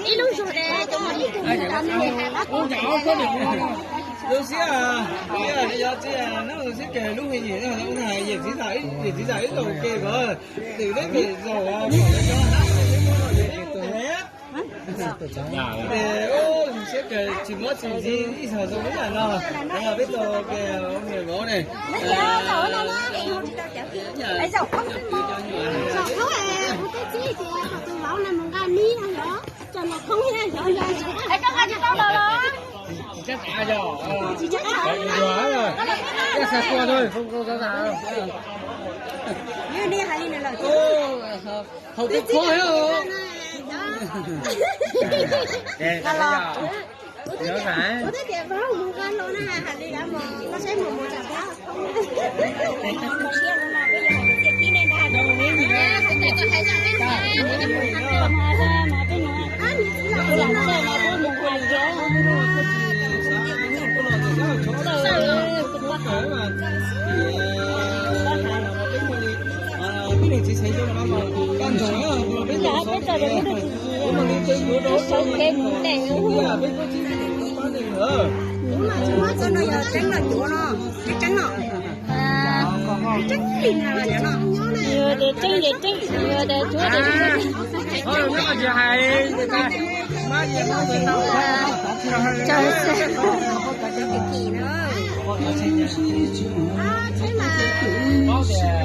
Ib lub zog de, cov no ib tug mus tas mus. Lub siab, siab yog tsi, neb lub siab kawg lub me nyuam no, yawm txiv, yawm txiv zam ib zaug ke kod, twm deb pem zaus. Siab kawg tsis muab txiv ntxiv ib zaug zoo ib yam no, peb tau ke ua me vauv ne. Haus teb khuab thiab. Tseeb los cuav no, tseeb tseeb li no. Yog tias tseeb ces tseeb, yog tias cuav ces cuav.